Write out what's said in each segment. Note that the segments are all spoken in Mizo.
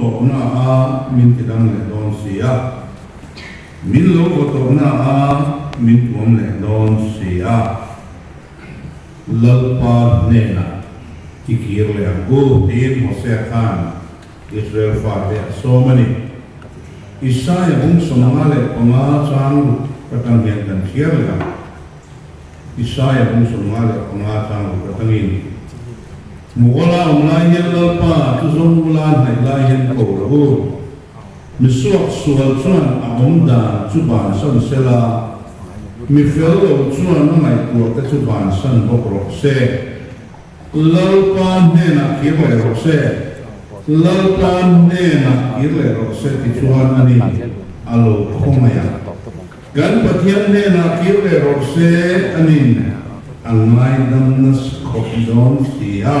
tawhna a min ti dam leh dawn si a, min lo vaw tawhna a min tuam leh dawn si a. Lalpa hnenah i kir leh ang u, tiin Hosea khan Israel fate a sawm a ni. Isaia bung 55 chang ruk atang hian kan chhiar leh ang. Isaia bung 55 chang ruk atangin, Muala awm lai hian Lalpa chu zawng ula hnaih lai hian ko rawh u. Mi suak sual chuan a awm dan chu bansan sela, mi fel lo chuan a ngaihtuah te chu bansan bawk rawh se. Lalpa hnenah kir leh rawh se, Lalpa hnenah kir leh rawh se ti chuan a ni a lo khawngaih a. Kan Pathian hnenah kir leh rawh se a nin a ngaidam nasa khawp dawn si a.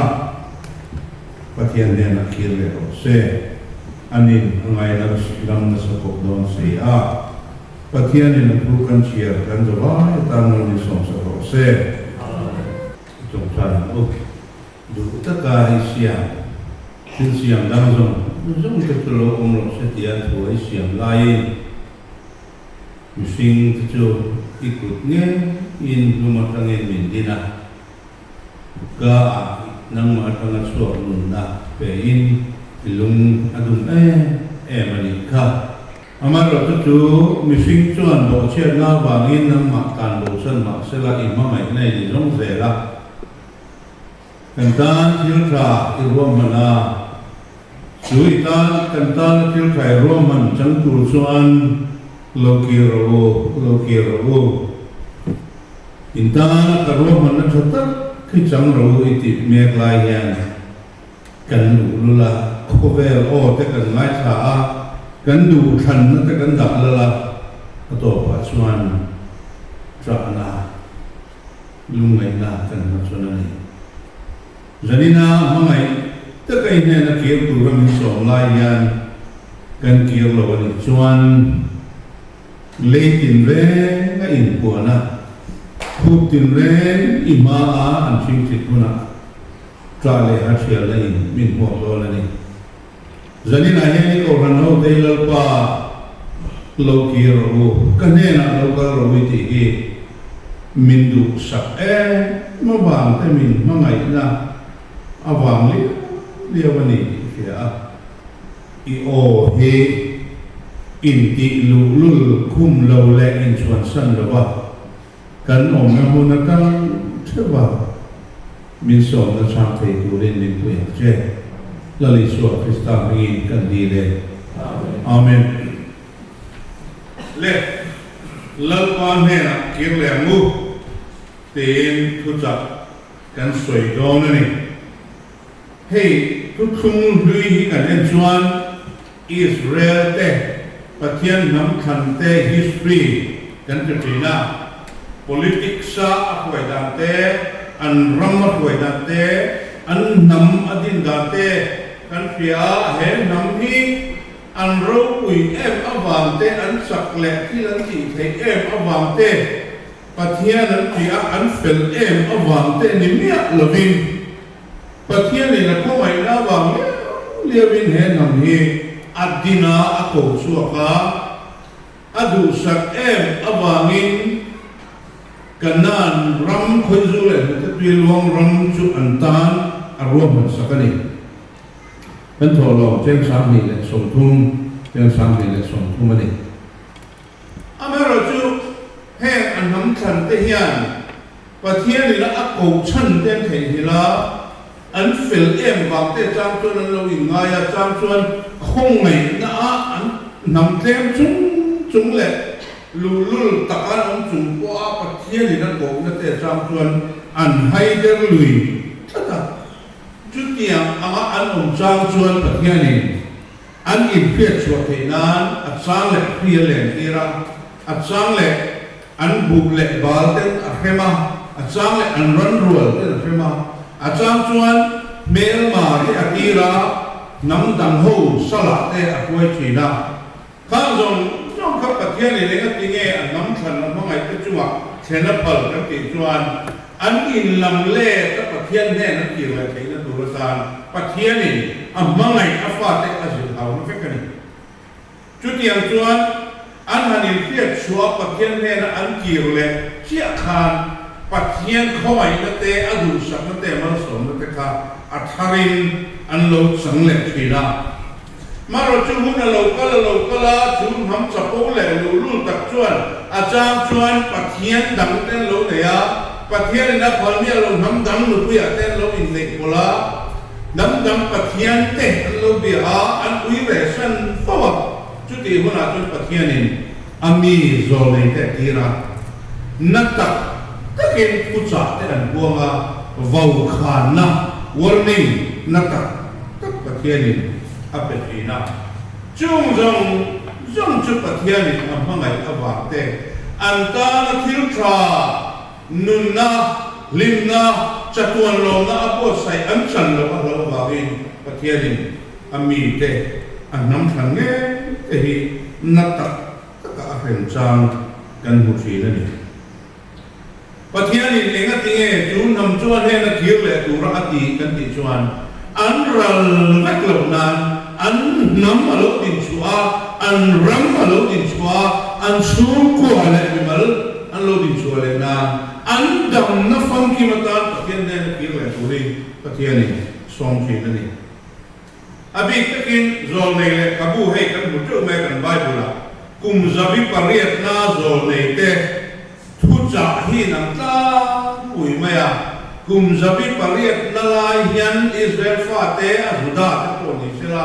Pathian hnenah kir leh rawh se a nin a ngaidam nasa khawp dawn si a. Pathianin a thu kan chhiar kan zavai atan rawn insawmsak rawh se. Chawngchai ang u. Duh taka i siam, thil siam dang zawng zawng te chu lo awm rawh se tia thu a i siam laiin mihring te chu i kut ngeiin hlum atangin min din a, ka ah nangmah atanga chhuak nunna pein i lung a dum em em a nih kha. Amaherawhchu chu mihring chuan bawhchhiatna avangin nangmah tan bosan mahsela i hmangaihna i ni zawng zel a. Kan tan thil tha i ruahman a, chu i tan kan tana thil tha i ruahman chang tur chuan lo kir rawh u, lo kir rawh u. In tana ka ruahmanna tha tak khi chang rawh u i tih mek lai hian Kan luhlul a, khawvel aw te kan ngaithla a, kan duhthlanna te kan dah lal a, a tawpah chuan ṭahna, lungngaihna kan hmachhawn a ni. Zanina hmangaih taka i hnena kir tura min sawm lai hian kan kir lo a nih chuan lei tinreng a inpuan a, khup tinreng i hmaa an hringchit hunah Tah leh a thialna in min hmuak dawn a ni. Zaninah hian i kohhran ho te i Lalpa lo kir rawh u, ka hnenah lo kal rawh u i tih hi min duhsak em avang te min hmangaihna avang liau liau a ni tih hria a. I aw hi intih luhlul khum lo leh inchhuansan lova Kan awmna hmun atang theuh a, min sawmna chhang thei turin min pui ang che. Lal Isua Krista hmingin kan dil e. Amen. Le, Lalpa hnenah kir leh ang u, tiin thuchah kan sawi dawn a ni. Hei thuthlung hlui hi kan en chuan Israel te Pathian hnam thlan te history kan ti thin a, politics a a hruai dan te, an ram a hruai dan te, an hnam a din dan te kan hria a, he hnam hi an ropui em avang te, an chak leh thil an tih theih em avang te, Pathian an tih a an fel em avang te ni miah lovin, Pathianin a khawngaihna avang liau liauin he hnam hi a din a, a ko chhuak a, a duhsak em avangin Kanaan ram khawizu leh hnute tui luang ram chu an tan a ruahmansak a ni. Kan thawhlawm cheng 2030, cheng 2030 a ni. Amaherawhchu, heng a hnam thlan te hian Pathian ila a ko chhan te an theihnghilh a, an fel em vang te chang chuan an lo inngai a, chang chuan khawngaihna a an hnam tlem chung chung leh luhlul taka an awm chung pawh a Pathian in a kohna te chang chuan an haider lui tlat a. Chutiang anga an awm chang chuan Pathian in an inhriat chhuah theih nan a chang leh hri a len tir a, a chang leh An buh leh bal ten a hrem a, a chang leh an ran rual ten a hrem a, a chang chuan hmelma te a tir a, hnam dang ho salah te a hruai thin a. Khang zawng zawng kha Pathian in eng a ti nge a hnam thlan a hmangaih te chungah thlen a phal kan tih chuan an in lam let a Pathian hnen a tir leh theihna tur atan Pathian in a hmangaih a fate a zirtir. hauna vek a ni. Chutiang chuan an han inhriat chhuah Pathian hnena an kir leh chiah khan Pathian khawngaihna te, a duhsakna te, malsawmna te kha a tharin an lo chang leh thin a. Marawh chu hun a lo kal a lo kal a, chu hnam chapo leh luhlul tak chuan a chang chuan Pathian dang te an lo nei a, Pathianin a phal miah lo hnam dang nupuiah te an lo inneih pawlh a. Hnam dang Pathian te an lo bia a, an ui ve san fo a. Chutih hunah chuan Pathianin a mi zawlnei te a tir a, na tak takin thuchah te an buang a, vaukhanna, warning, na tak tak Pathianin a pe thin a. Chung zawng zawng chu Pathianin a hmangaih avang te, an tana thil tha, Nunna, hlimna, chatuan lawmna a buatsaih an chan loh a hlauh avangin Pathianin a mite a hnam thlan ngei te hi na tak taka a hrem chang kan hmu thin a ni. Pathianin engatinge chu hnam chu a hnena kir leh tura a ti kan tih chuan an ral vek loh nan an hnam a lo dinchhuah a, an ram a lo dinchhuah a, an chhungkua leh mimal An lo dinchhuah leh nan an damna famkim atan Pathian hnena kir leh turin Pathianin sawm thin a ni. A bik takin zawlnei lehkhabu hei kan hmu teuh mai a kan Bible-ah kum zabi pariatna zawlneite thuchah hi inang tlangpui mai a. Kum zabi pariatna lai hian Israel fate a Juda te pawh ni sela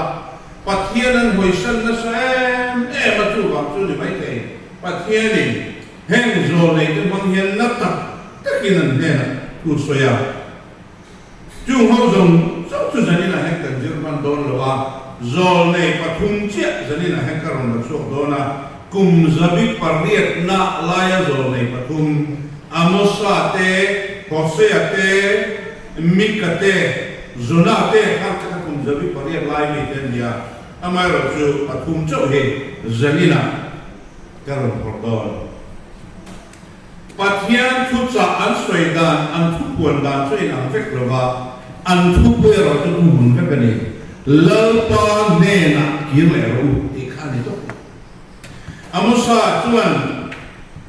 Pathian an hawisan nasa em em a chuvang chu ni maithei. Pathianin heng zawlneite hmang hian na tak takin an hnenah thu sawi a. Chung ho zawng zawng chu zaninah hian kan zir hman dawn lo a, zawlnei pathum chiah zaninah hian ka rawn la chhuak dawn a, kum zabi pariatna laia zawlnei pathum, Amosa te, Hosea te, Mika te, Jona te kha te kha kum zabi pariat lai mite an ni a. Amaherawhchu pathum chauh hi zaninah ka rawn phawrh dawn. Pathian thuchah an sawi dan, an thupuan dan chu inang vek lo va, an thupui erawh chu thuhmun vek a ni. Lalpa hnenah kir leh rawh u tih kha a ni tawp. Amosa chuan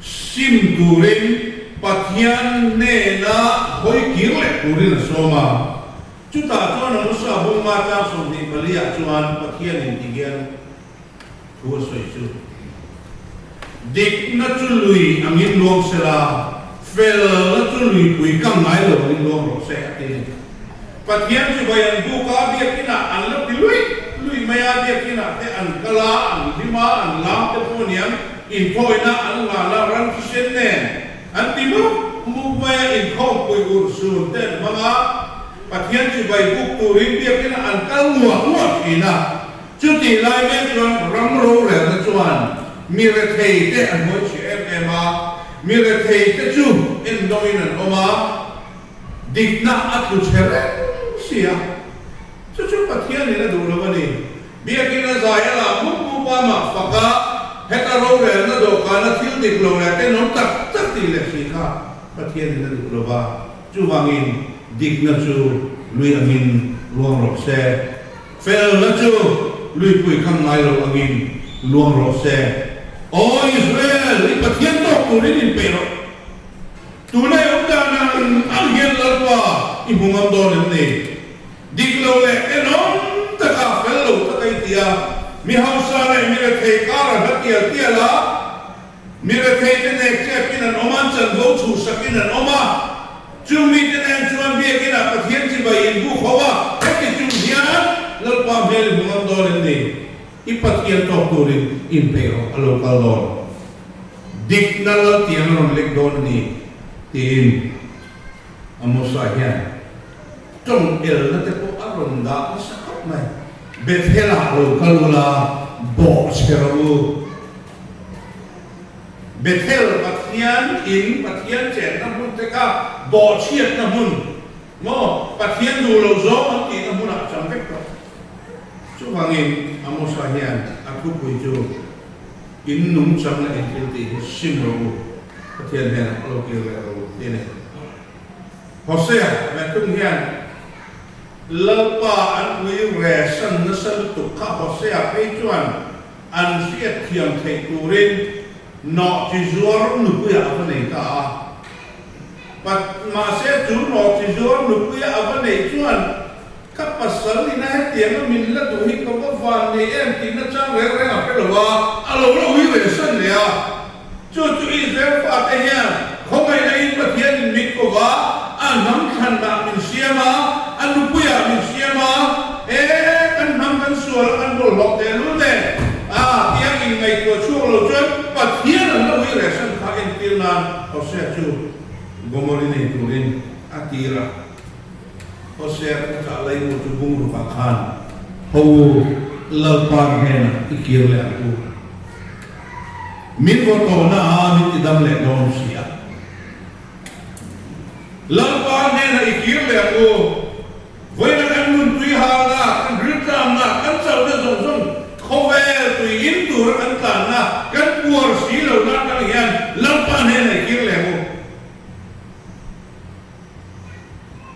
sim turin Pathian hnena hawi kir leh turin a sawm a. Chutah chuan Amosa bunga tlang 24 ah chuan Pathianin ti hian thu a sawi chu, Dikna chu lui angin luang sela, felna chu luipui kang ngai lo angin luang rawh se, a ti a ni. Pathian chu vai an buk a, biakinah an la ti luih luih mai a, biakinah te an kal a, an hlim a, an lam te pawh aniang, inthawina an hlan a, ran thisen nen an ti mup mup mai a, inkhawmpui urhsun te an hmang a, Pathian chu vai buk turin biakinah an kal nguah nguah thin a. Chutih lai mek chuan ram rorelna chuan mi rethei te a hnuai chhe em em a, mi rethei te chu endawngin an awm a, dikna a tlu chhe reng si a. Chu chu Pathianin a duh lo a ni. Biakin a zai a lah mup mup a, mah fak a, heta rorelna dawhkana thil dik lo leh tenawm tak tak tih leh si kha Pathianin a duh lo va. Chuvangin dikna chu lui angin luang rawh se. Felna chu luipui kham ngai lo angin luang rawh se. Aw Israel, i Pathian tawk turin inpeih rawh. Tuna i awm dan ang ang hian Lalpa i hmu ngam dawn em ni? Dik lo leh tenawm taka fel lo taka i ti a, mi hausa leh mi rethei kar a hla tial tial a, Mi retheite nek chepin an awm a, an chanvo chhuhsakin an awm a. Chung mite nen chuan biakinah Pathian chibai inbuk ho a, heti chung hian Lalpa hmel i hmu ngam dawn em ni? I Pathian tawk turin inpeih rawh, a lo kal dawn. Dikna Laltiang a rawn lek dawn a ni, tiin Amosa hian tawng elna te pawh a rawn dah nasa khawp mai. Bethel-ah lo kal ula, bawh chhe rawh u. Bethel Pathian in Pathian chenna hmun te kha bawhchhiatna hmun maw Pathian duh lo zawng an tihna hmunah a chang vek tawh. Chuvangin Amosa hian a thupui chu in nungchang leh in thil tih hi sim rawh u, Pathian hnenah lo kir leh rawh u tih a ni. Hosea, Mehtung hian. Lalpa an ui re san nasa lutuk kha Hosea phei chuan an hriat thiam theih turin nawhchi zuar nupuia a va nei ta a. Pat, mahse chu nawhchi zuar nupuia a va neih chuan ka pasal ina hetianga min la duh hi ka va van nei em tih nachang reng reng a hre lo a, a lo la ui ve san leh a. Chu chu Israel fate hian khawngaihna in Pathian in min ko va, a hnam thlanah min siam a, a nupuiah min siam a, e, kan hnam kan sual a kan bawlhhlawh tehlul nen a tiang in ngaihtuah chhuak lo chuan Pathian an la ui rehsan kha entir nan Hosea chu Gomori nei turin a tir a. Hosea thuchah leimu chu bungrukah khan ho Lalpa hnenah i kir leh ang u. Min vaw tawhna a min ti dam leh dawn si a. Lalpa hnenah i kir leh ang u. Vawiina kan nun tui halna, kan riltlamna, kan chauhna zawng zawng khawvel tui in tura kan tlanna, kan puar si lohna atang hian Lalpa hnenah i kir leh ang u.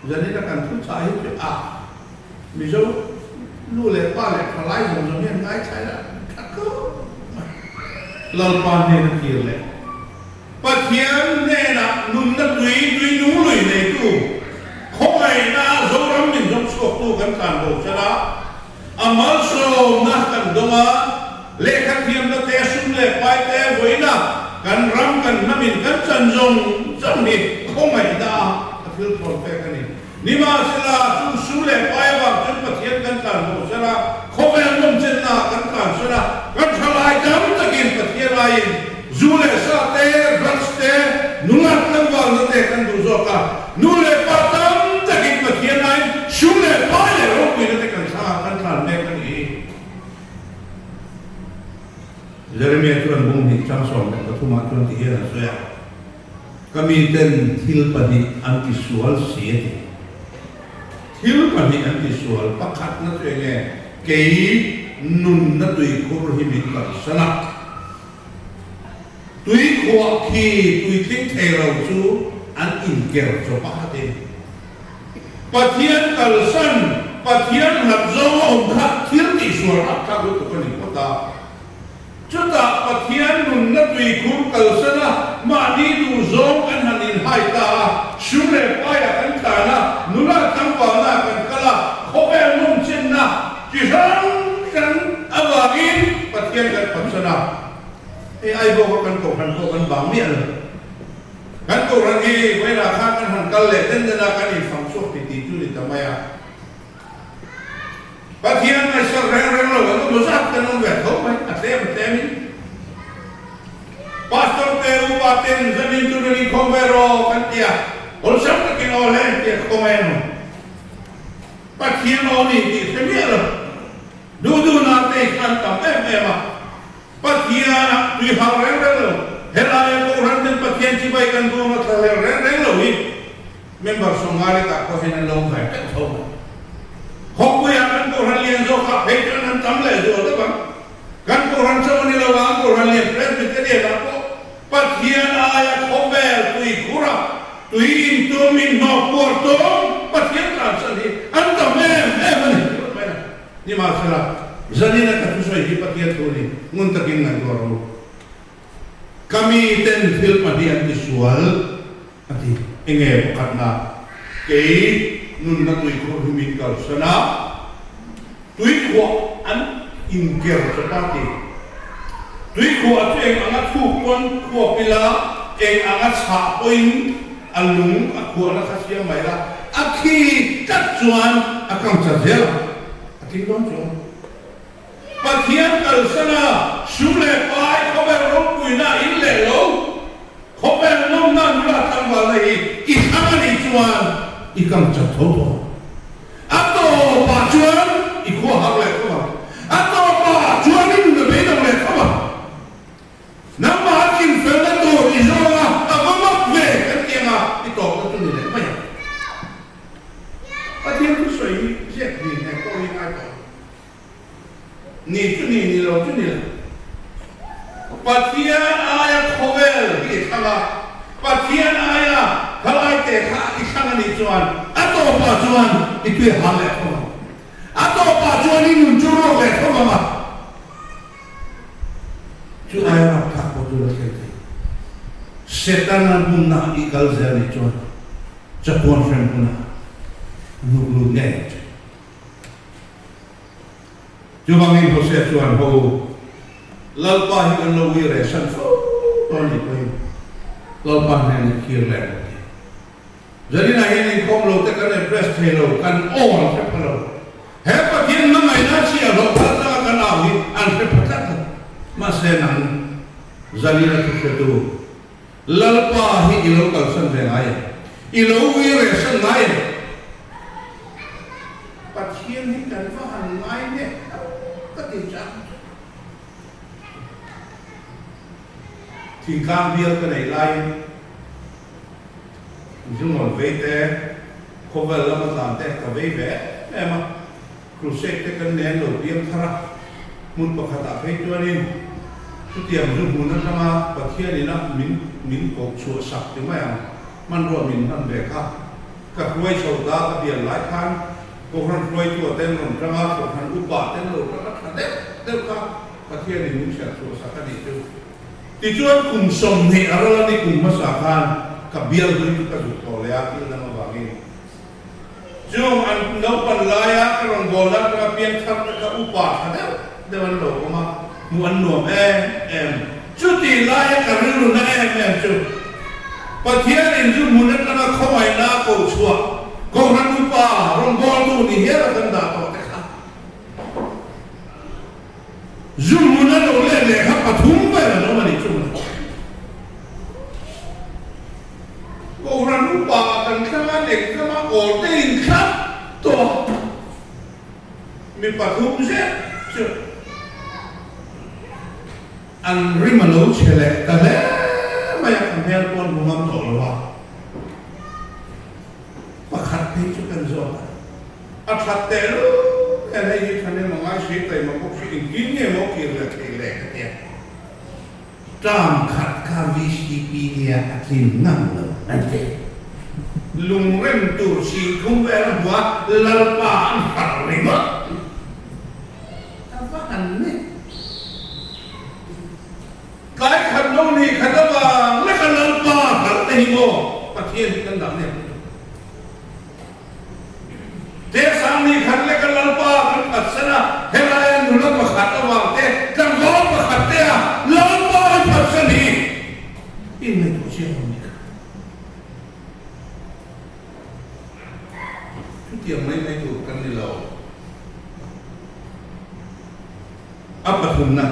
Zanina kan thuchah hi chu a Mizo nu leh pa leh thalai zawng zawng hian ngaithla ila tha khawp mai. Lalpa hnena kir leh Pathian hnenah nunna tui tui nung lui neitu khawngaihna Zoram min zawng chhuaktu kan tlan bo sela a malsawmna kan dawng a, lehkha thiamna te sum leh pai te vawiina kan ram kan hnamin kan chan zawng zawng hi khawngaihna a thil thawn pek a ni. Nimahsela, chu sum leh pai avang chuan Pathian kan tlan hmuh sela, khawvel nawmchenna kan tlan sela, kan thalai tam takin Pathian aiin zu leh sa te, drugs te, nulat tlangvalna te kan duh zawk a, nu leh pa tam takin Pathian aiin sum leh pai leh ropuina te kan thla kan tlan mek a ni. Jeremia chuan bung hnih chang 13 ah chuan ti hian a sawi a. Ka miten thil pahnih an ti sual si a ti. Thil pahnih an ti sual, pakhatna chu enge kei nunna tuikhur hi min kalsan a, tuikhuah khi tuitling thei lo chu an inker chawp a a ti. Pathian kalsan, Pathian hlat zawnga awm kha thil tihsual rapthlak lutuk a ni phawt a. Chutah Pathian nunna tuikhur kalsan a, mahni duhzawng kan han inhai ta a, sum leh paiah kan tlan a, nula tlangvalna kan kal a, khawvel nawmchenna chi hrang hrang avangin Pathian kan phatsan a. Hei ai bawka kan kohhran pawh kan bang miah lo. Kan kohhran hi vawiinah khan kan han kal leh den den a, kan infang chhuak titih chu ni ta mai a. Pathian ngaihsak reng reng lo an awm zat kan awm ve tho mai, a tlem a tlemin. Pastor te upa ten zanin chu rawn inkhawm ve rawh kan ti a, awlsam takin aw le an ti a, khawngaih an awm. Pathian aw ni tih hre miah lo, duh duhna te hi kha an tam em em a, Pathian ah tui hau reng reng lo, helaia Kohhran ten Pathian chibai kan bawm a thlahlel reng reng lo hi member sawmnga lek ah pawh hian an lo awm ve teuh tho mai. Khawpui ah kan Kohhran lian zawk ah phei chuan an tam leh zual deuh ang. Kan Kohhran chauh a ni lo ang, Kohhran lian Presbyterian ah pawh Pathian aia khawvel tui khur a tui intum inhnawk puar tum Pathian tlansan hi an tam em em a ni. Nimahsela, zanina ka thusawi hi Pathian thu ni, ngun takin ngaihtuah rawh u. Ka miten thil pahnih an tisual, a ti. Enge pakhatna, kei nunna tuikhur hi min kalsan a, tuikhuah an inker chawp a ti. Tuikhuah chu eng anga thuk pawn khuap ila, eng anga chhah pawhin a lung a khuahna kha siam mai la, a khi tlat chuan a kang chat zel ang, a tling dawn chuan. Pathian kalsan a, sum leh pai khawvel ropuina in leh lo, khawvel nawmna nula tlangvalna hi i thlang a nih chuan i kang chat tho tho ang. A tawpah chuan i khua har leh tho ang. A tawpah chuan i nun a beidawng leh tho ang. Nangmah a chinfelna tur i zawng a, a va mak ve kan ti anga i tawpna chu ni leh mai ang. Pathian thusawi hi ziak ni he pawh hi ngai tawh lo. Ni chu ni, ni lo chu ni lo. Pathian aia khawvel hi i thlang a, Pathian aia khalaite kha i thlang a nih chuan a tawp. tawpah chuan i tui a hal leh tho ang. A tawpah chuan i nun chu ruak leh tho ang a. Chu aia rapthlak pawh chu la thleng thei. Setana hmunna i kal zel nih chuan chatuan hrem hunah a hnuk lut ngei ang che. Chuvangin Hosea chuan, Ho u, Lalpa hi kan lo ui reh san fo tawh a nih pawhin Lalpa hnenah i khir leh ang ti. Zaninah hian inkhawm lo te kan address thei lo, kan aw an hre pha lo. He Pathian hmangaihna chhiah hlawh kal tanga kan au hi an hre pha tlat lo. Mahse nang Zanina thu hretu, Lalpa hi i lo kalsan ve ngai em? I lo ui reh san ngai em? Pathian hi kan va han ngai nge lo ka ti chang chu. Thingtlang bial ka nei laiin Zungawn vei te, khawvel lama tlan te ka vei ve em em a. Crusade te kan nen lo piang thar a, hmun pakhatah phei chuanin chutiang zu hmun atanga Pathian ina min min koh chhuah sak ti mai ang, hmanrua min hman ve kha. Ka hruai chho ta ka bial lai khan Kohhran hruaitu a ten rawn tang a, Kohhran upa a ten lo tang a, tha deuh deuh kha Pathianin min hriat chhuah sak a nih chu. Tichuan kum 20 a ral a ni kum hmasa khan ka bial hlui chu ka zuk tawh leh a, thil dang avangin. Chung an naupan laia ka rawn bawl atanga piang thar te kha upa tha deuh deuh an lo awm a, hmuh an nuam em em. Chutih laia ka rilru na em em chu Pathianin zu hmun atanga khawngaihna a koh chhuah Kohhran upa rawngbawltu ni hial a kan dah tawh te kha zu hmun a lo let leh kha pathum vel an awm a nih chu mawle. Kohhran upa kan thlanga exam-a awl te inthlap tawh a, mi pathum zet chu an rim a lo chhe leh ta hle mai a, ka hmel pawh an hmu ngam tawh lo a, pakhat phei chu kan zawt a, a that teh lul hian hei hi thahnem a ngai si, taima bawk si, engtin nge maw kir leh thei le ka ti a. Term khat kha VCP nia a tlin ngam lo an ti. Lungrem tur singthum vel a hmu a, Lalpa an harh ringawt. A va han ni. Tlai khat lo ni khat avang leka Lalpa harh te hi maw Pathian hi kan dah nep lutuk. Teh sang ni khat leka Lalpa kan phatsan a, helaia nula pakhat avang te, tlangval pakhat te a Lalpa i phatsan hi i ngaihtuah chiang lo ni kha. Chutiang mai mai tur kan ni lo. A pathumna,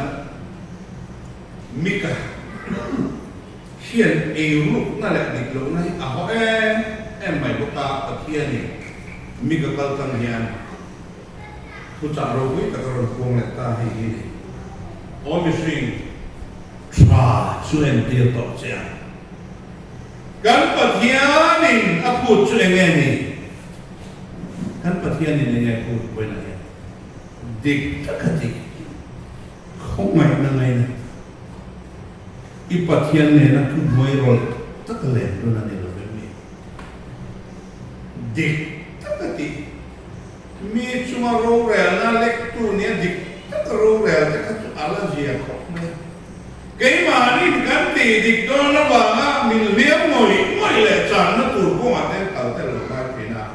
Mika hian eirukna leh dik lohna hi a haw em em mai bawk a, Pathianin Mika kal tang hian thuchah ropui tak a rawn puang leh ta hei hi ni. Aw mihring tha chu entir tawh che a, kan Pathianin a phut chu eng nge ni? Kan Pathianin eng nge phut vawiinah hian dik taka dik khawngaihna ngaina I Pathian nena thuhnuai rawlh taka len run a ni lo em ni? Dik taka tih, mi chunga rorelna lektu nia dik taka rorel te kha chu a la zia khawp mai a. Keimahnin kan tih dik dawn avanga min hliam ngawih ngawih leh channa tur kawngah te an kal te lo ngai thin a.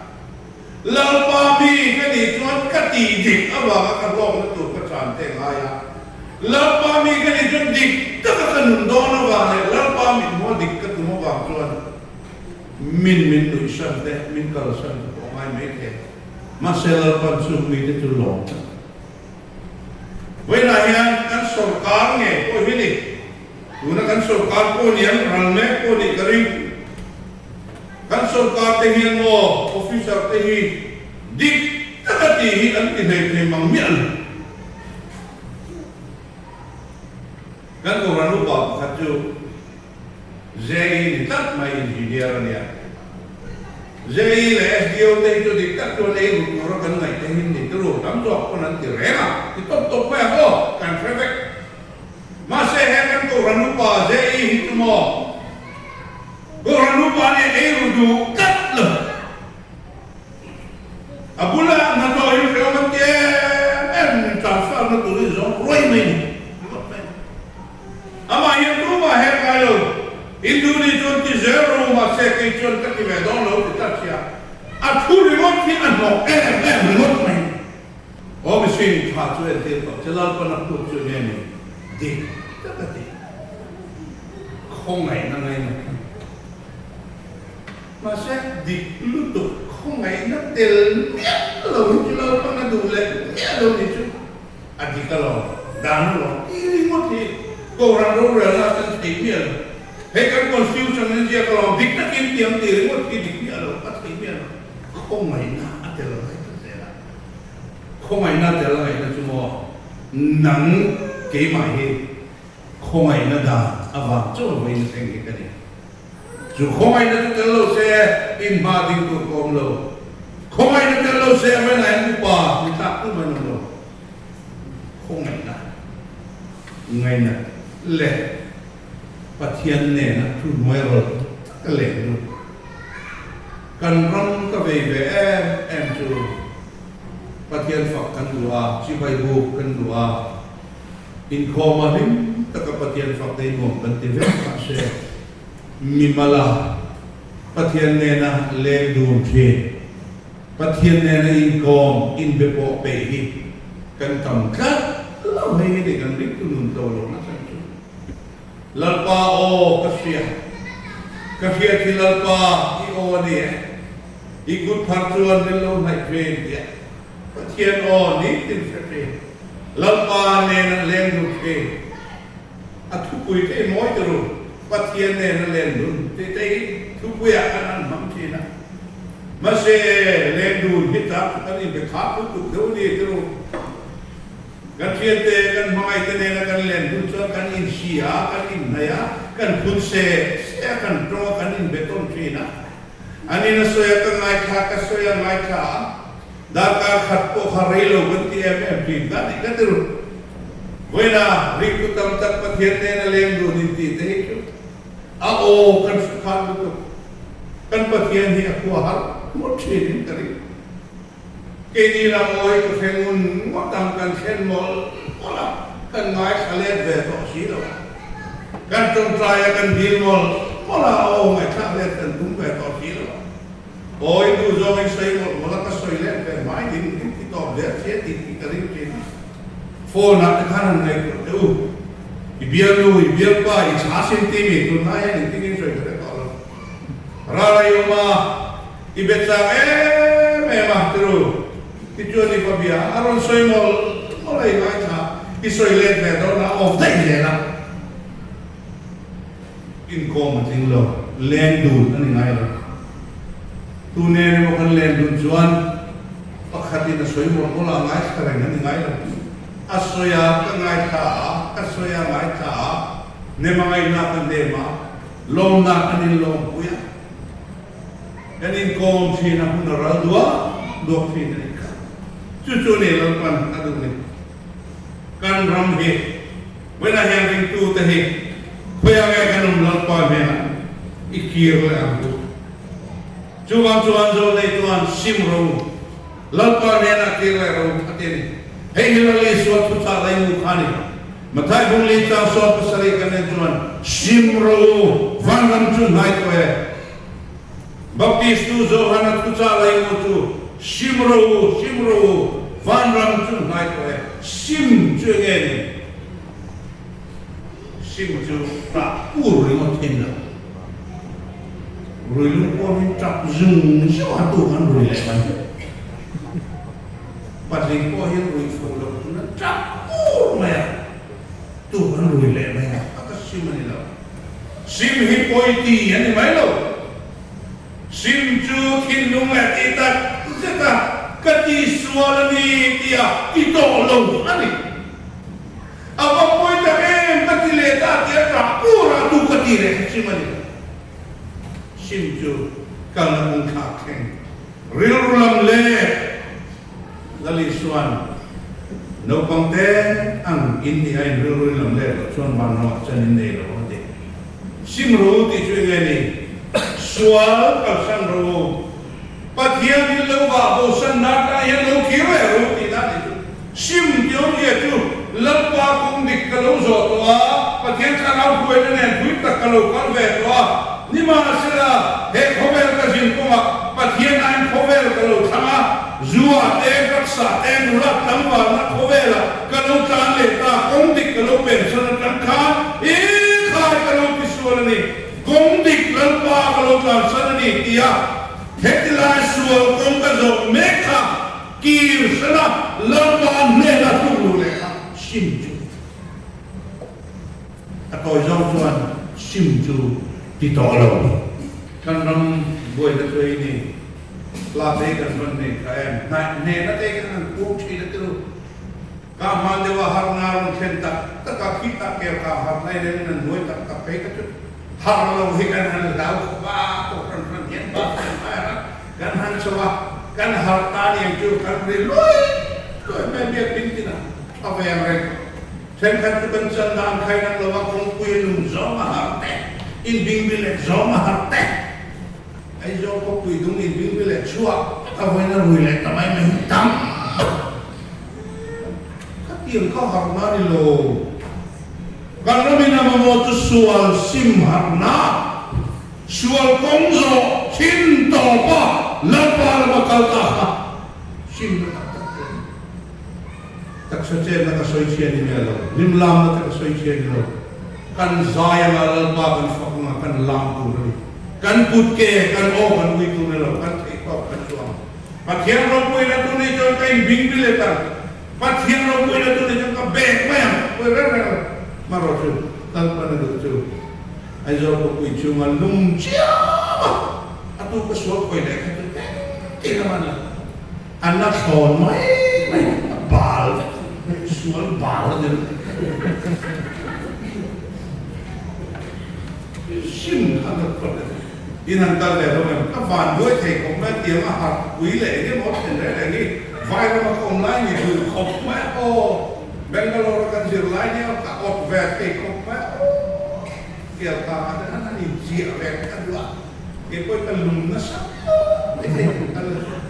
Lalpa mi ka nih chuan ka tih dik avanga ka hlawkna tur ka chan te ngai a. Lalpa mi ka nih chuan dik taka ka nun dawn avang leh Lalpa mithmuha dik ka tum avang chuan min min nuihsan te, min kalsan te pawh ngai mai thei. Mahse Lalpan chung mite chu lawm tlat. Vawiinah hian kan sawrkar nge pawh hi ni, tuna kan sawrkar pawh ni ang ral mek pawh nih ka ring. Kan sawrkar te hian maw officer te hi dik taka tih hi an ti hlei thei mang miah lo. Kan Kohhran upa pakhat chu JE ni tlat mai engineer a nia. JE leh SDO te hi chu dik tak chuan ei rut tura kan ngaih te hi ni turu tam zawk pawn an ti reng a, ti tawp tawp mai ang aw, kan hre vek. Mahse he kan Kohhran upa JE hi chu maw Kohhran upa nih ei ru duh tlat lo. In duh nih chuan ti zel rawh u, mahse kei chuan ka ti ve dawn lo ti tlat sia. A thu ringawt hi a hnawk em em ringawt mai. Aw mihring tha chu entir tawh che Lalpan a phut chu nge ni dik tak a ti. Khawngaihna ngaina kha. Mahse dik lutuk khawngaihna tel miah lo hi chu Lalpan a duh leh miah lo ni chu a dik alawm, dan alawm ti ringawt hi Kohhran rorelna a tel thei miah lo. Hei kan Constitution in ziak alawm dik takin tiang ti ringawt hi dik miah lo, a thei miah lo. Khawngaihna a tel ngai ta zel a. Khawngaihna a tel ngaihna chu maw nang keimah hi khawngaihna dan avang chaw vawiin thleng hi ka ni. Chu khawngaihna chu tel lo se inhma ding tur ka awm lo. Khawngaihna tel lo se a vawiin ah upa ni tlak tu mai an awm lo. Khawngaihna ngainat leh Pathian nena thu hnuai rawlh tak a leng lut. Kan ram ka vei ve em em chu Pathian fak kan duh a, chibai buk kan duh a, inkhawm a hlim taka Pathian fak te hi nuam kan ti vek mahse mimala Pathian nena leng dun thin, Pathian nena inkawm, inbe pawh peih hi kan tam tlat lo hei hi ni kan ringtu nun tlo lo nasa chu. Lalpa aw ka hria, ka hriat hi Lalpa i aw a ni e, i kut phar chuan min lo hnaih thin tia Pathian aw nitin hre thin, Lalpa nen a leng dun thin, a thupui te i mawi ti ru, Pathian nen a len dun tih te hi thupui ah khan an hmang thin a, mahse leng dun hi tak kan inbe khak lutuk deuh a ni ti ru. Kan thiante, kan hmangaihte nena kan len hun chuan kan inhria a, kan inhnaih a, kan phun se se a, kan tawng a, kan inbe tawn thin a. An in a sawi a, ka ngaithla, ka sawi a, ngaithla a, darkar khat pawh kha rei lo kan ti em em thin ka tih ka ti ru. Vawiina ringtu tam tak Pathian nena leng dun intih te hi chu a aw kan hre khan lutuk. Kan Pathian hi a khua har ngawt thin in ka ring. Keini lam awi ka hre ngun ngawt ang kan thlen mawlh mawlh a, kan ngaithla let ve tawh si lo. Kan tawngtai a kan dil mawlh mawlh a, a aw ngaihthlak let kan tum ve tawh si lo. Awi duh zawngin sawi mawlh mawlh a, ka sawi let ve hmai ding ding ti tawp der chiah tih tih ka ring thin a. Phone ah te khan han ngaihtuah teh u. I bialnu, i bialpa, i chha sin ti mi tunlai hian engtin in sawi ka hre tawh lo. Ral a i awm a. I be chak em em a tiru, tichuan i va bia a rawn sawi mawlh mawlh a i ngaithla, i sawi let ve dawn a off daih zel a, inkawm a tling lo, leng dun a ni ngai lo. Tu nen emaw kan len dun chuan pakhatin a sawi mawlh mawlh a ngaithla reng a ni ngai lo. A sawi a ka ngaithla a, ka sawi a ngaithla a, nem a ngaihna ka nem a, lawmna kan inlawmpui a. Kan inkawm thin a hun a ral duak duak thin a nih kha. Chu chu ni Lalpan a duh ni. Kan ram hi vawiinah hian ringtute hi khawiah nge kan awm Lalpa hnenah i kir leh ang u. Chuvang chuan Zawlnei chuan sim ro u, Lalpa hnenah kir leh ro a ti a ni. Hei hi Lal Isua thuchah lei mu kha a ni. Mathai Bungli chang 70 kan en chuan sim ro u, vanram chu hnai tawh e. Baptistu Johana thuchah lei mu chu sim ro u, sim ro u, vanram chu hnai tawh e. Sim chu enge ni? Sim chu tah pur ringawt thin lo. Rui lung pawh hi tap zung zung a tu kan rui leh mai. Patling pawh hian rui fuh loh tuna tap pur mai a, tu kan rui leh mai a, a ka sim a ni lo. Sim hi pawi ti a ni mai lo. Sim chu thinlung leh tih tak zet a ka ti sual a ni tia ti tawh lo a ni. A va pawi tak em ka ti leh ta tia tah pur a tu ka ti leh kha sim a ni lo. Sim chu kalna kawngthlak thleng rilru lam leh Lal Isuan naupang te ang in nih a in rilru in lam let loh chuan vanramah chuan in nei lo a ti. Sim ru tih chu enge ni? Sual kalsan ru u. Pathian in lo vah bosan na atang hian lo kir leh ru tih dan nih chu. Sim tih awmzia chu Lalpa kawng dik ka lo zawh tawh a, Pathian thlarau hruaina nen pui tak ka lo kal ve tawh a. Nimahsela, he khawvel ka zin kawngah Pathian aiin khawvel ka lo thlang a, zua te, taksa te, nula tlangvalna khawvelah ka lo tlan leh ta, kawng dik ka lo pensan atang khan i khai ka lo tisual a ni, kawng dik Lalpa ka lo tlansan a ni tia hetilai sual kawng ka zawh mek kha kir hrana Lalpa hnena tluk luh leh kha sim chu. A tawi zawng chuan sim chu ti tawh lo. Kan ram buaina chu ei ni. Hla te kan rawn nei kha em? Hnaih hnena te kan han kung thin a tiru. Ka hman deuh a harna rawn thlen tak tak a, khi tak kel ka harna in an nuai tak tak phei kha chu har lo hi kan han hlau khawp a, kohhran hran hian bak kan hai a, kan han chho a, kan har ta niang chu kan ri luai luai mai biakinn tinah tha ve ang reng. Thenkhat chu kan chan dan khai nang lo a, kawngpui a lung zawng a har te, inbingbilet zawng a har te. Aizawl khawpui dung inbingbilet chhuah a vawiin a rui leh ta mai mai hi tam khatiang kha harna a ni lo. Kan ramin a mamawh chu sual sim harna, sual kawng zawh thin tawpa Lalpa lama kal ta kha simna tak tak chu a ni. Taksa chenna ka sawi chhia ni miah lo, hlim lamna te ka sawi chhia ni lo. Kan zai anga Lalpa kan fak anga kan lam tur a ni. Kan kut ke, kan aw kan ui tur ni lo, kan theih tawk kan chuang. Pathian ropuina tur nih chuan ka inbing bilet ang, Pathian ropuina tur nih chuan ka bek mai ang, pui reng reng lo. Hmarawh chu Lalpan a duh chu Aizawl khawpui chhunga lung chiam a, a tu ka sual khawi leh kha chu engtin a man lo. A la thlawn mai mai, a bal vek, sual bal a ni lo. Sim kha ka phawt a ni. In han kal ve hlawm em? Ka van buai thei khawp mai a, tiang a harh pui leh eng emaw a thlen reng reng hi vai rama ka awm lai ni duh khawp mai a aw. Bangalore a kan zir lai nia ka awt ve thei khawp mai a aw. Tiang kha a han inchiah ve ka duh a, keipawhin ka lung nasa mai thei ka la hria.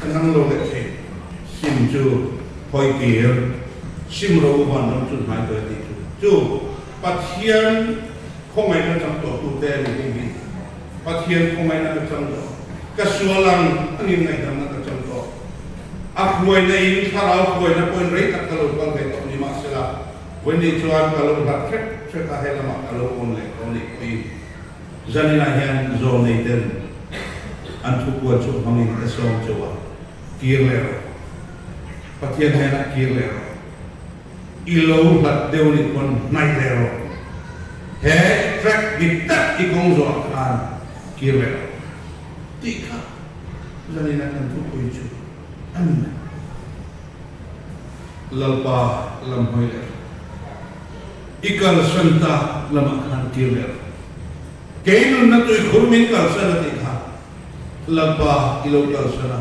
Ka nang lo leh thei. Sim chu hawi kir, sim ro van ram chu hnai tawh e tih chu. Chu Pathian khawngaihna chang tawh tute a ni hei hi. Pathian khawngaihna ka chang tawh. Ka sual ang a nin ngaihdamna ka chang tawh. A hruaina in thlarau hruaina pawhin rei tak ka lo kal ve tawh ni mahsela vawiin chuan ka lo hlat hrek hrek a helamah ka lo awn leh tawh nih pawhin Zaninah hian zawlnei ten an thukua chu hmangin ka sawm chauh a, kir leh rawh. Pathian hnenah kir leh rawh. I lo hlat deuh nih pawn hnaih leh rawh. He track dik tak i kawng zawhah khan kir leh rawh. Tih kha zaninah kan thupui chu a ni mai. Lalpa lam hawi leh rawh. I kalsan ta lamah khan kir leh rawh. Kei nunna tuikhur min kalsan a tih kha Lalpa i lo kalsan a.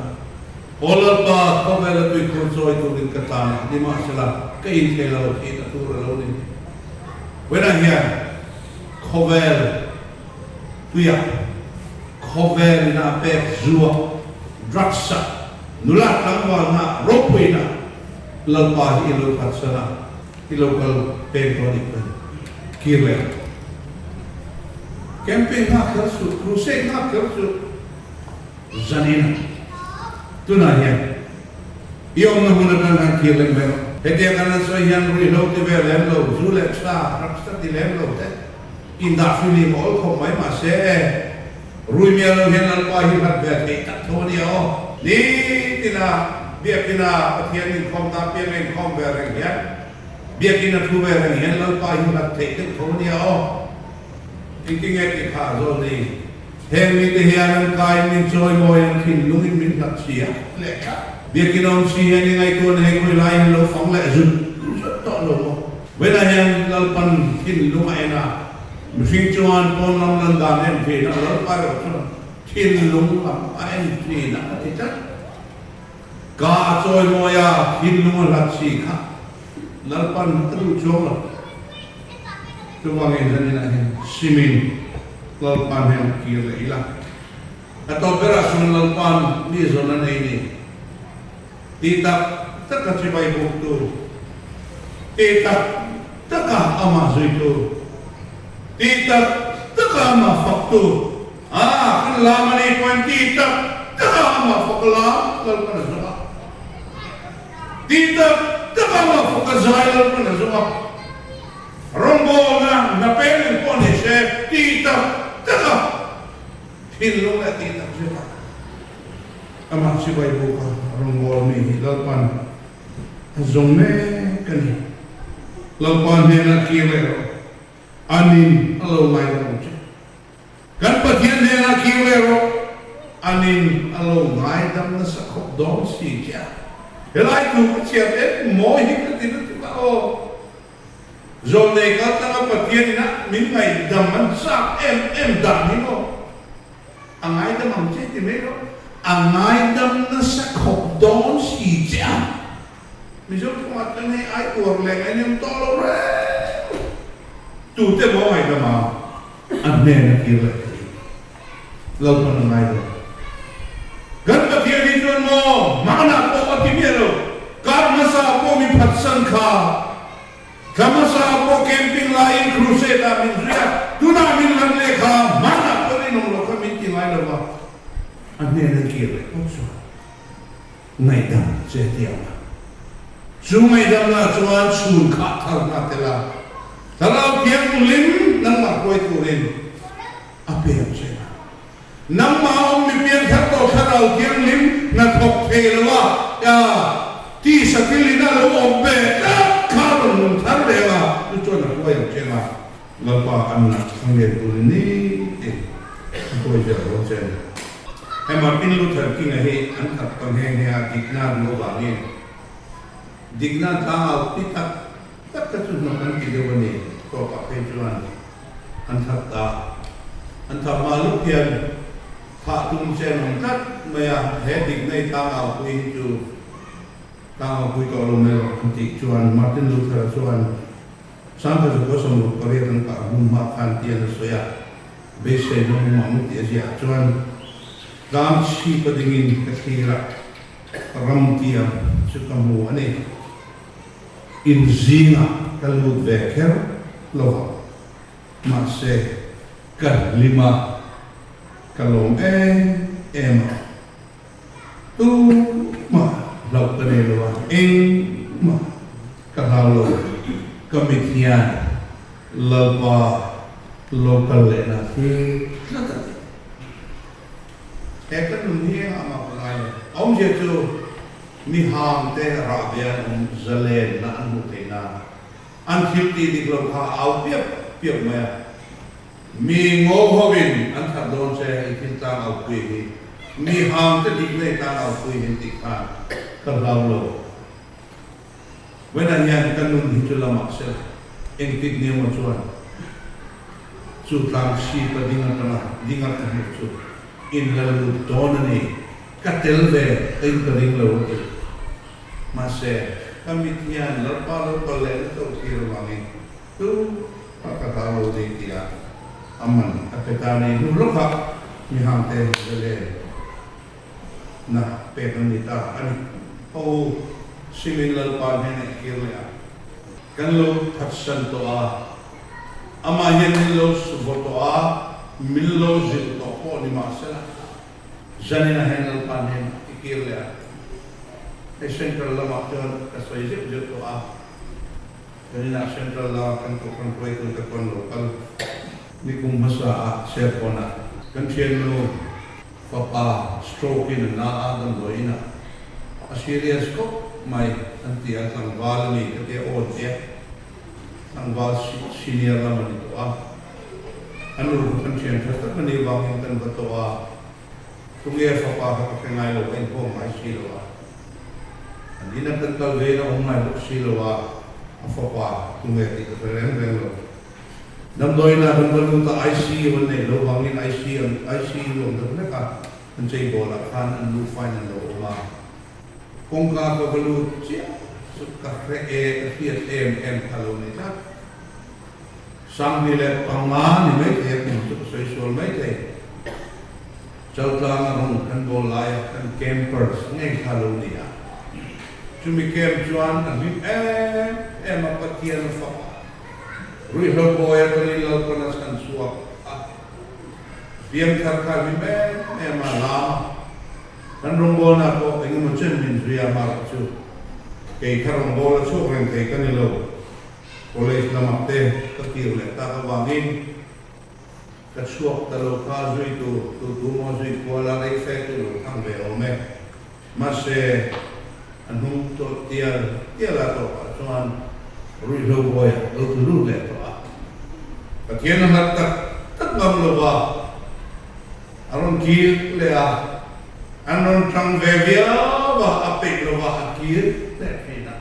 Aw Lalpa, khawvela tuikhur chawi turin ka tlan a, nimahsela ka inthei lo tih na tur a lo ni. Vawiinah hian khawvel tuiah, khawvel ina a pek zuah, drugs ah, nula tlangvalna, ropuina Lalpa hi i lo kalsan a. I lo kal peng tawh anih pawhin kir leh ang. Camping nghak kher suh, crusade nghak kher suh, zanin tunah hian i awmna hmun atang khan kir leh mai rawh. Hetiang kan han sawi hian ruihhlo ti ve lem lo, zu leh tha, drugs ta ti lem lo te indah hrilih mawl khawp mai mahse e, rui miah lo hian Lalpa hi hlat ve theih tak tho a nia aw. Nitina Biakina Pathian inkhawmna apianga inkhawm ve reng hian Biakin a thu ve reng hian Lalpa hi hlat theih deuh tho a nia aw. Engtinge tih kha a zawl ni? Heng mite hian an kaiin min chawimawi, an thinlungin min hlat si a leh tlat. Biakin awm si hian i ngaihtuahna hi khawi laiin lo fang leh zut zut tawh lo maw? Vawiinah hian Lalpan thinlung a en a, mihring chuan pawn lam lan dan en thin a, Lalpa erawh chuan thinlung lam a en thin a, a ti tlat. Ka a chawimawi a, thinlung a hlat si kha Lalpan a duh chuang lo. Chuvangin zaninah hian simin Lalpa hnen kir leh ila. A tawp berah chuan Lalpa'n mi zawn a nei ni. Ti tak taka chibai buktu, ti tak taka amah zuitu. Tih tak taka amah faktu a kan lam a nih pawhin tih tak taka amah fak lam Lalpan a zawng a. Tih tak taka amah fak a zai Lalpan a zawng a. Rawngbawlna hna peng eng pawh ni se tih tak taka thinlung leh tih tak zet a amah chibai buk a rawngbawlmi hi Lalpan a zawng mek a ni. Lalpa hnenah kir leh rawh, anin a lo ngaidam ang che. Kan Pathian hnenah kir leh rawh, anin a lo ngaidam nasa khawp dawn si che a. Helai thu ka chhiar em mawi hi ka ti lutuk a aw. Zawlnei kal tanga Pathian ina min ngaihdam an chak em em dan hi maw? A ngaidam ang che ti mai rawh. A ngaidam nasa khawp dawn si che a. Mizo thawngah chuan hei ai uar leh ngaih nem tawh lo reng. Tute maw ngaidam a? A hnen a kir leh thei. Lalpan a ngaidam. Kan Pathian hi chuan maw hmanah pawh a ti miah lo. Kar hmasa pawh mi phatsan kha. Thla hmasa pawh camping laiin crusade ah min zui a, tunah min lan leh kha hmanah pawh rinawm lo kha min ti ngai lo va, a hnen a kir leh phawt chuan ngaihdam che a ti ang a. Chu ngaihdamna chuan chhun khah thar hna tel a, Thlarau Thianghlim nangmah hruai turin a pe ang che a. Nangmah awm mi pianthar tawh Thlarau Thianghlim hnathawk thei lo a, tisa thil in a lo awm ve tlat kha a rawn nung thar reng a, chu chuan a hruai ang cheng a. Lalpa an nak thang lian turin ni tin a hruai zel dawn che a ni. He Martin Luther King-a hi an that ta nghe nghe a, dikna duh avangin dikna tlangau ti tak tak kha chu hnawk an ti deuh a ni, tawpah phei chuan. An that ta. An that hma luk hian thah tum che an awm tlat mai a, he dikna i tlangaupui hi chu tlangaupui tawh lo mai rawh an tih chuan Martin Luther-a chuan 1968 an kah hnu hma khan tian a sawi a, beiseina awm ang tih a ziah chuan tlang chhip a dingin ka thlir a, ram tiang chu ka hmu a ni. Inzingah ka lut ve kher lo va, mahse ka hlim a, ka lawm em em a, tumah hlauh ka nei lo a, engmah ka hlau lo, ka mit hian Lalpa lo kal lehna thlir tlat a ni. He ka nun hi engah mah ka ngai lo. A awmzia chu mi hang te rah ve an awm zalenna an hmuh theih nan an thil tih dik lo kha a au piap piap mai a. Mi ngo hovin an that dawn che i thil tlang au pui hi mi hang te dik nei tlang au pui hi tih khan ka hlau lo. Vawiinah hian ka nun hi chu lamah sela engtik ni emaw chuan chu tlang chhipa ding atanga ding a ka hmuh chu in la lut dawn a ni, ka tel ve ka in ka ring lo a ti. Mahse, ka mit hian Lalpa lo kal leh na to thlir avangin tu ah ka hlau lo ni tia a man a pe ta ni hnu lawkah mihangte zalen Na pek an ni ta a ni. Ho Simin Lalpa hnenah i kir leh a. Kan lo phatsan tawh a, amah hian min lo vaw tawh a, min lo zilh tawh pawh ni mahsela, zaninah hian Lalpa hnenah i kir leh a. Hei Central lamah chuan ka sawi zeuh zeuh tawh a, zaninah Central lama kan kohhran hruaitute pawh an lo kal. Nikum hmasa ah Serkawnah kan thiannu Fapa stroke in a na a damdawi in ah a serious khawp mai an ti a, tlangval a ni ka tia aw an tia, tlangval senior lam a ni tawh a, a nu kha kan thian tha tak a nih vangin kan va tawh a, tunge fapa kha ka hre ngai lo a inkhawm ngai si lo a, an ina kan kal ve in a awm ngai bawk si lo a, a fapa tunge tih ka hre reng reng lo. Damdawiinah kan va lut a, ICU an neih loh vangin ICU an deuh hlek a, an cheibawl-ah khan an lu fine an lo awm a. Kawngka ka va lut chiah chu ka hre e, ka hriat em em kha lo ni tlat. 2005 ni maithei a kum chu ka sawi sual maithei. Chaltlanga rawng kan bawl laia kan campers ngei kha lo ni a. Chumi camp chuan a hlim em em a, Pathian a fak a. Ruihhlo bawi atangin Lalpawn a chhan Piangthar kha hlim em em a lam a, kan rawngbawlna pawh eng emaw chen min zui a hmar chu kei kha rawngbawla chhuak reng thei ka ni lo. College lamah te ka kir leh tak avangin ka chhuak ta lo kha zui tur tu tu maw zui kual a rei fe chu lo thang ve awm e. Mahse a hnung tawlh tial tial a tawpah chuan ruihhlo bawiah lo tlu lut leh tawh a. Pathian a hlat tak tak ngam lo va, a rawn kir leh a, an rawn tang ve viau a, a peih lo va, a kir leh thin a,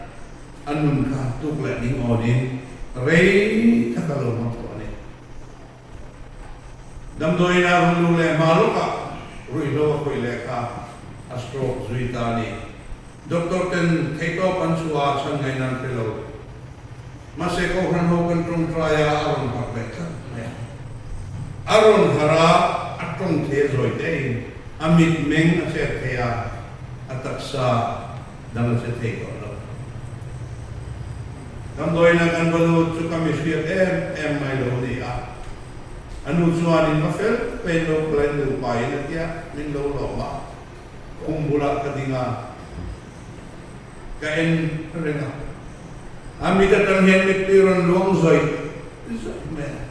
a nun kha tuk leh ding awnin rei tak a lo hmang tawh a ni. Damdawiin a rawn luh leh hma lawkah ruihhlo a khawih leh kha a stroke zui ta a ni. Doctor ten theihtawp an chhuah a chhan ngaihna an hre lo. Mahse Kohhran ho kan tawngtai a, a rawn harh leh tlat mai a. A rawn harh a, a tawng thei a zawi tein a mitmeng a chet thei a, a taksa dang a che thei tawh lo. Damdawiina kan va lut chu ka mi hriat em em mai lo ni a. A nu chuan in va fel pein lo kal a nupa in a tia min lo lawm a, khum bulah ka ding a, ka en reng a. A mit atang hian mittui rawn luang zawih zawih mai a,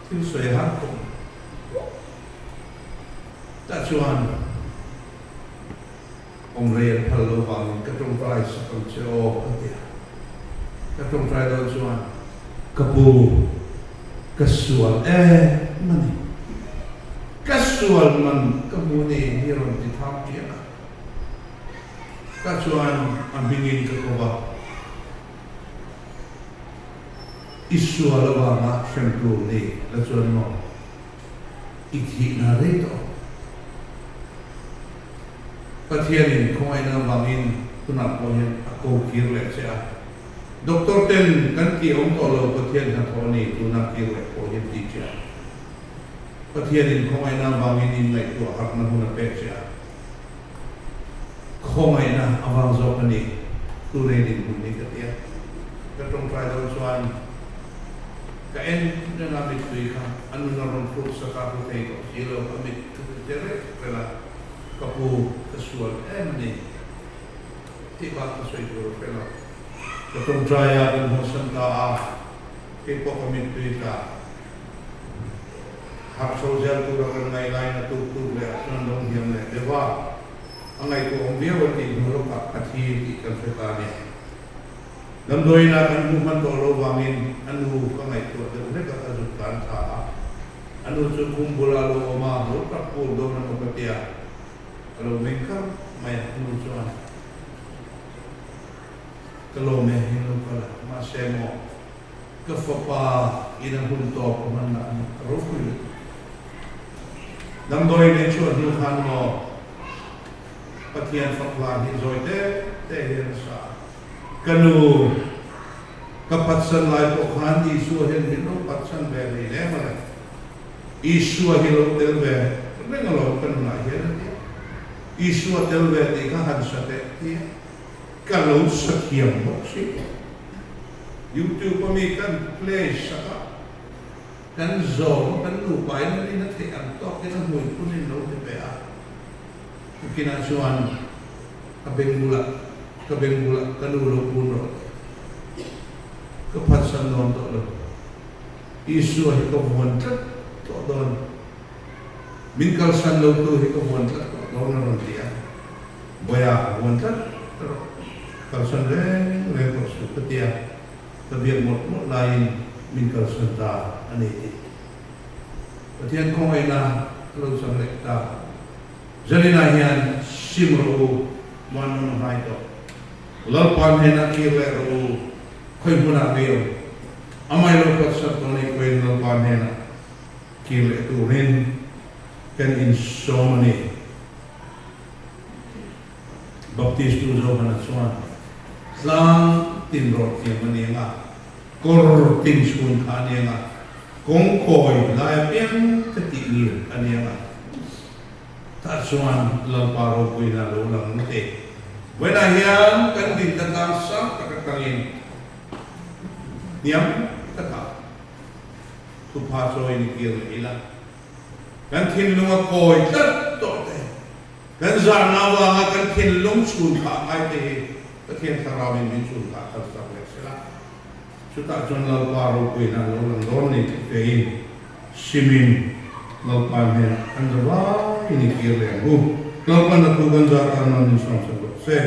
thil sawi har khawp mai. Tah chuan. Awm rei an phal lo vangin ka tawngtai sak ang che aw ka ti a. Ka tawngtai dawn chuan ka pu ka sual em a ni. Ka sual man ka hmu ni hi rawn ti thang ṭiak a. Tah chuan a hmingin ka ko va. I sual avanga hrem tur ni la chuan maw? I thihna rei tawh. Pathianin khawngaihna avangin tunah pawh hian a ko kir leh che a. Doctor ten kan tih awm tawh lo Pathian hnathawh a ni tuna kir leh pawh hian ti che a. Pathianin khawngaihna avangin in ngaihtuah harhna hun a pek che a. Khawngaihna avang zawk a ni tunei dinhmun hi ka ti a. Ka tawngtai dawn chuan ka en reng a mittui kha a nun a rawn hruk sak a hmu thei tawh si lo a mit ka ti reng reng a. Ka pu, ka sual em a ni tih bak ka sawi tur a hre lo. Ka tawngtai a, kan hawsan ta a, kei pawh ka mittui tla. Harh chho zel tura kan ngaih laiin a tuk tuk leh ah chuan lo hniam leh deuh a, a ngaihtuah awm viau a tih hnu lawkah a thi tih kan hre ta a ni. Damdawiin ah kan hmuh hman tawh lo vangin a nu ka ngaihtuah deuh hlek a, ka zut tlan tha a. A nu chu khum bulah a lo awm a, lo tak pur dawn emaw ka ti a, a lo meng kar mai a, a nu chuan, Ka lawm e, in lo kal a, mahse maw, ka fapa in a hun tawp a hman lah a ni, a ropui lutuk. Damdawi nei chhuah hnu khan maw, Pathian fak hla hi zawi te te hian a sa a, Ka nu, ka phatsan lai pawh khan Isua hian min lo phatsan ve hlei lem a le. Isua hi lo tel ve reng alo ka nunah hian a ti a. Isua tel ve tih kha han sa teh ti a, ka lo sa thiam bawk si. YouTube a mi kan play sak a, kan zawm a, kan nupa in an in a theih ang tawkin a hmui phunin lo ti ve a. Tukinah chuan ka beng bulah ka beng bulah ka nu lo kun rawh tih ka phatsan dawn tawh lo. Isua hi ka vuan tlat tawh dawn, min kalsan lo tu hi ka vuan tlat tawh dawn a rawn ti a, Bawiha ka vuan tlat rawh, kalsan reng reng tawh suh ka ti a, ka biak mawlh mawlh laiin min kalsan ta a ni tih. Pathian khawngaihna a lo chang leh ta. Zaninah hian sim rawh u, Muanawm a hnai tawh. Lalpa hnenah kir leh rawh u, khawi hmunah ngei awm. Amai lo phatsan tawh nih pawhin Lalpa hnenah kir leh turin kan insawm a ni. Baptistu Johana chuan tlang tin rawh thiam a ni ang a. Kawr tin chhun kha a niang a, kawng kawi lai apiang ka tih ngir a niang a. Tah chuan Lalpa ropuina lo lang ngawt e. Vawiinah hian kan dinna tlang sang tak atangin hniam takah thupha chawiin i kir leh ila. Kan thinlung a kawi tlat tawh te, kan zahna avanga kan thinlung chhun phah ngai te hi Pathian Thlarauin min chhun phah kal sak leh sela. Chutah chuan Lalpa ropuina a lo lang dawn ni tih fein simin Lalpa hnenah kan za vaiin i kir leh ang u. Lalpa'n a thu kan zar tan nawn in sawm sak rawh se.